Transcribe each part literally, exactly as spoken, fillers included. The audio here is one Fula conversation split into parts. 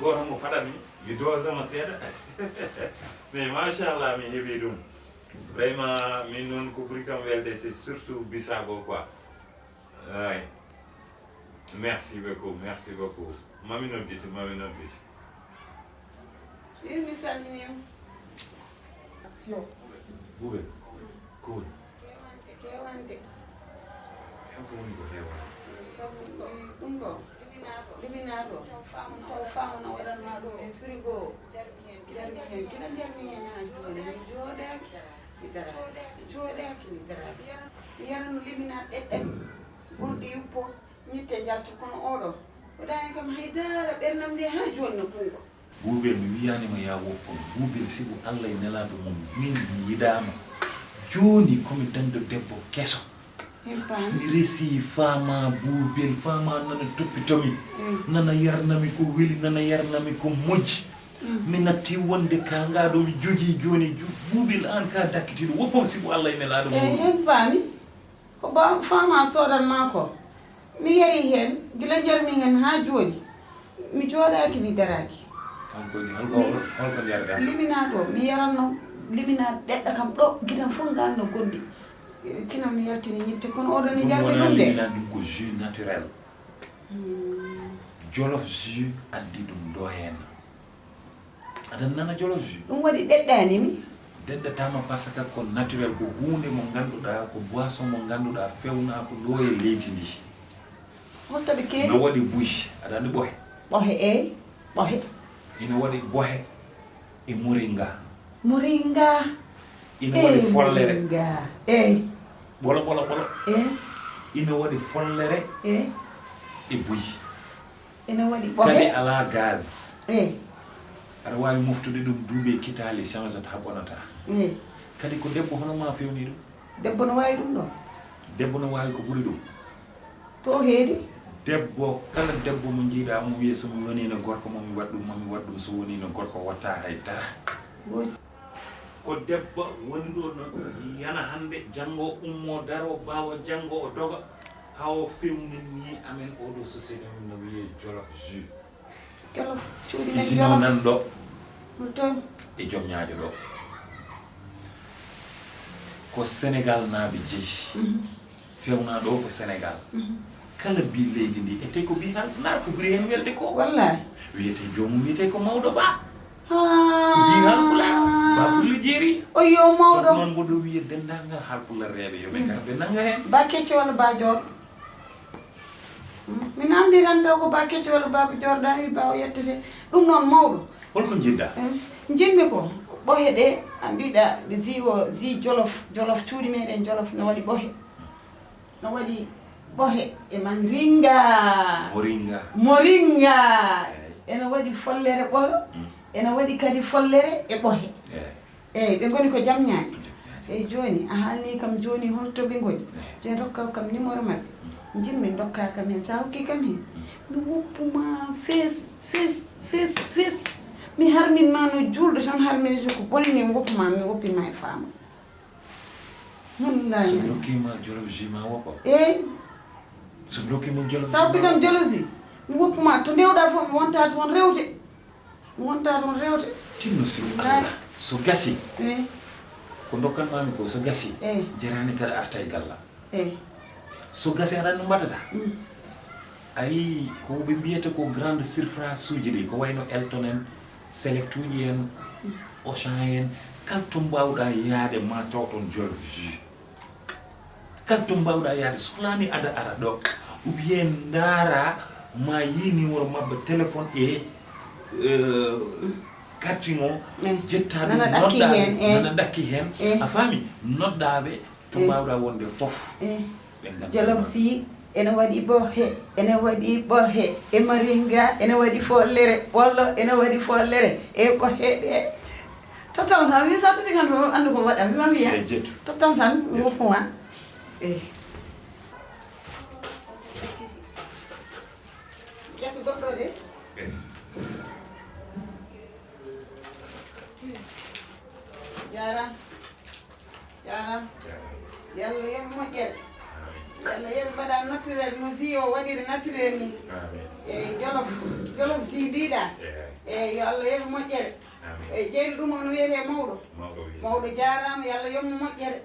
Gooto mo paɗatmi, mi dosama seeɗa. Mais machallah, mi heɓi ɗum. Vraiment, min noon ko ɓuri kam welde, c'est surtout Bissau quoi. Ay. Merci beaucoup, merci beaucoup. Mami nodditi, mami nodditi. Wi mi salminima. Action. Buube, ko woni? Kewante, kewante. Ko woni ko heewani? Sabu ɗum ɗo liminaaɗo, liminaaɗo taw faamuna, taw faamuna waɗanma ɗum e frigo o. Jarmi heen, jarmi heen, gila jarmi heen haa jooni mi jooɗaaki, mi daraaki, jooɗaaki, mi daraaki. Mi yarano liminaaɗo ɗeɗɗami gonɗo yuppo, ñitte njalta, kono oɗo waɗaani kam hay dara, ɓernam nde haa jooni no ɓuuɓa. Buubel, mi wiyaanima yaa woppam. Buubel, sibu Allah e nelaaɗo mum, min mi yiɗaama. Jooni ko mi dañɗo debbo keso. Mi resi faama Buubel, faama nana toppitomi, nana yarnami ko weli, nana yarnami ko moƴƴi. Mi natti wonde ka ngaɗo mi jogii jooni. Buubel, aan ka dakkitiiɗo, woppam sibu Allah e nelaaɗo mum. Eey, heen paami. Ko ba faama soodan maa ko mi yari heen, gila njarmi heen haa jooni, mi jooɗaaki, mi daraaki. Holko holko holko njarɗaa? Liminaaɗo, mi yaranno liminaaɗo ɗeɗɗa kam ɗo, gidan fof ngal no gonɗi. Kino mi yaltini ñitte, kono oɗo ne jarmi ɗum de. Liminaaɗo, ɗum ko jus naturel. Jolof jus addi ɗum ɗo henna. Aɗa nana Jolof jus? Ɗum waɗi ɗeɗɗaani mi. Ɗeɗɗataama par ce que ko naturel, ko huunde mo ngannduɗaa, ko boisson mo ngannduɗaa fewnaa ko ɗo e leydi ndi. Holto ɓe keewi? No waɗi buy, aɗa anndi ɓohe? Ɓohe, eey, ɓohe. Ina waɗi bohe e moringa. Moringa. Ina waɗi follere. Moringa. Eey. Ɓolo ɓolo ɓolo. Eey. Ina waɗi follere Eey. e buy. Ina waɗi Kadi ɓohe. Alaa gaz. Eey. Aɗa waawi moftude ɗum duuɓi e kitaali, changeata, bonata. Eey. Kadi ko debbo hono ma fewni ɗum. Debbo no waawi ɗum ɗo? Debbo no waawi ko ɓuri ɗum. To heedi? Debbo, kala debbo mo njiiɗaa mo wiya so mi woniino gorko mo mi waɗ ɗum, mo mi waɗ ɗum, so woniino gorko watta hay dara. Gooƴi. Ko debbo woni ɗo no yana hannde, janngo ummo daro, ɓaawo janngo o doga, haa o fewninni amen oɗo société mum no wiyee Jolof Jus. Jolof, cuuɗi men Usine o Jolof. Nan ɗo Ɗum toon. E Joom Ñaajo ɗo. Ko Senegal naaɓe jeyi. Fewnaa ɗo ko Senegal. Kala mbi leydi ndi, ete ko mbi Haalpulaar, ko ɓuri heen welde ko. Wallaay. Wiyete joomum wiyete ko Mawɗo Ba. Haa. Ko mbi Haalpulaar, Ba Pullo Jeeri. O yo Donc mawɗo. Noon mboɗo wiya denndaangal Haalpulareeɓe yo ɓe ngar ɓe nannga heen. Ba kecco walla ba joor? Mi namdi tan taw ko ba kecco walla ba joor, ɗan wi ba o yettete. Ɗum noon mawɗo. Holko njiɗɗaa? Eh, njiɗmi ko ɓohe ɗe, a mbiɗa ɓe zi o, zi Jolof, Jolof cuuɗi meɗen Jolof no waɗi ɓohe. No waɗi ɓohe e manringa. Moringa. Moringa. Ene waɗi follere ɓolo. Ene waɗi kadi follere e ɓohe. Eey. Eey, ɓe ngoni ko Jam Ñaajo. Eey, jooni, a haalnii kam jooni hol to ɓe ngoni. Jooni, rokka kam numéro maɓɓe. Njiɗmi ndokkaa kam heen. So a hokkii kam heen, mi woppu ma fes, fes, fes, fes. Mi harmin ma no juulɗo tan harminirta ko bonni, mi woppu ma, mi woppi ma e faama. Wallaay. So mi rokkii ma Jolof Jus ma woppa? Eey. So mi rokkii ma Jolof Jus? Sabu kam Jolof Jus, mi woppu ma, to ndewɗaa fof mi wontaa toon rewde. Mi wontaa toon rewde. Tinno sibu Allah. So gasii, ko ndokkan maami ko, so gasii, jaraani kadi arta e galla. So gasii, aɗa anndi no mbaɗataa? A yii ko ɓe mbiyata ko grande surface uji ɗi, ko wayno Elton en, Select uji en, Auchan en, kala to mbaawɗaa yaade ma taw toon Jolof Jus. Kala to mbaawɗaa yaade, sohlaani aɗa ara ɗo, ou bien ndaara ma yii numéro maɓɓe téléphone e, eh, carte o, jettaa ɗum, noddaa ɓe, nana ɗakki heen. A faami? Noddaa ɓe to mbaawɗaa wonde fof. Ɓe ngannda. Jolof Jus ene waɗi ɓohe, ene waɗi ɓohe e moringa, ene waɗi follere ɓolo, ene waɗi follere e ɓohe ɗe. Totton tan, min sattudi kan ko anndu ko waɗa, mi mami ya. Totton tan, mi woppu ma. Eey. Ƴettu goɗɗo de. Jaaraama. Jaaraama. Yalla yoɓ moƴƴere. Yalla yoɓ mbaɗa naturel no Jus o waɗiri naturel ni. Eey, Jolof, Jolof Jus mbiɗa. Eyi, yo Allah yoɓ moƴƴere. Amin. Eyi, jeyri ɗum on wiyetee mawɗo. Mawɗo wiyetee. Mawɗo jaaraama, yo Allah yoɓ mo moƴƴere.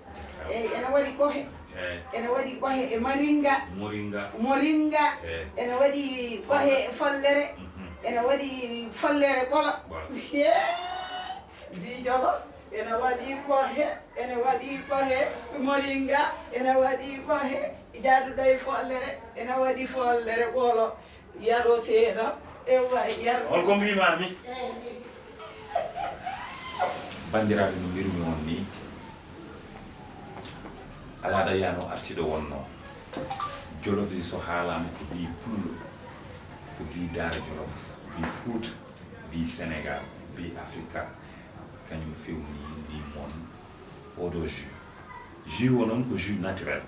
Eyi, ene waɗi ɓohe. Eyi. Ene waɗi ɓohe e maringa. Moringa. Moringa. Eyi. Ene waɗi ɓohe e follere. Mhm. Ene waɗi follere ɓolo. Ɓolo. Yee! Zii Jolo, ene waɗi ɓohe, ene waɗi ɓohe moringa, ene waɗi ɓohe jaaduɗo e follere, ene waɗi follere ɓolo. Yaro seeɗa, ewa yaro. Holko mbiimaami? Eyi. Banndiraaɓe, no mbirumi on ni, alaa ɗo yaano artiɗo wonno. Jolof si so haalaama ko ɓii Pullo, ko ɓii Daara Jolof, ɓii Fuuta, ɓii Senegaal, ɓii Afrika, kañum fewni ni mon oɗo jus. Jus o noon ko jus naturel.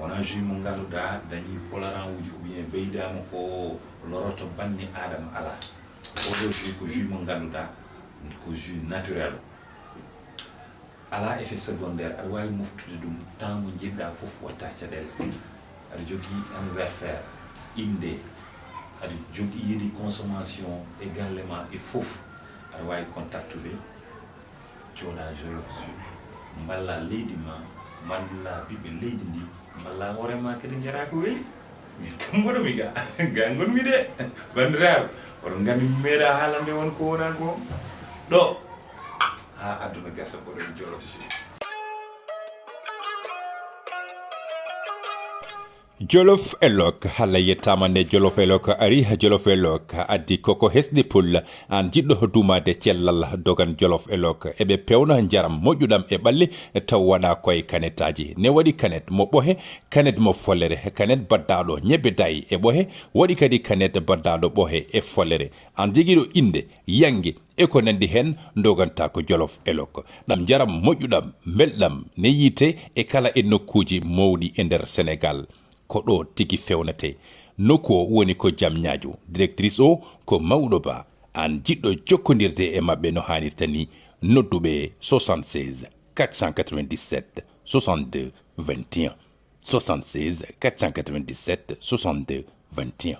Wonaa jus mo ngannduɗaa dañii colorant uji ou bien ɓeydaama ko loroto banni aadama, alaa. Oɗo jus ko jus mo ngannduɗaa ko jus naturel. Alaa effet secondaire, aɗa waawi moftude ɗum temps mo njiɗɗaa fof, watta caɗeele. Aɗa jogii anniversaire, innde, aɗa jogii yiɗi consommation e galle ma e fof, aɗa waawi contactude. Cooda Jolof Jus, mballa leydi ma, mballa ɓiɓɓe leydi ndi, mballa hoore ma kadi, njaraa ko weli. Min kam mboɗo mi ga, ga ngonmi de. Banndiraaɓe, oɗon nganndi mi meeɗa haalande on ko wonaa ko. Ɗo, haa aduna gasa, mboɗo mi Jolof Jus. Jolof Elok, Allah yettaama nde Jolof Elok ari. Jolof Elok addi koko hesɗi pul. Aan jiɗɗo duumaade cellal, dogan Jolof Elok. Eɓe peewna njaram moƴƴuɗam e ɓalli, taw waɗaa koye kanetaaji. Ne waɗi kanet mo ɓohe, kanet mo follere, kanet baddaaɗo ñebbe dayi e ɓohe, waɗi kadi kanet baddaaɗo ɓohe e follere. Aan jigiiɗo innde, yannge, e ko nanndi heen, ndogantaa ko Jolof Elok. Ɗam njaram moƴƴuɗam, mbelɗam, ne yiite e kala e nokkuuji mawɗi e nder Senegaal. Ko ɗo tigi fewnetee. Nokku o woni ko Jam Ñaajo. Directrice o ko Mawɗo Ba. Aan jiɗɗo jokkondirde e maɓɓe no haanirta ni, noddu ɓe soixante-seize quatre cent quatre-vingt-dix-sept soixante-deux vingt et un. Soixante-seize quatre cent quatre-vingt-dix-sept soixante-deux vingt et un.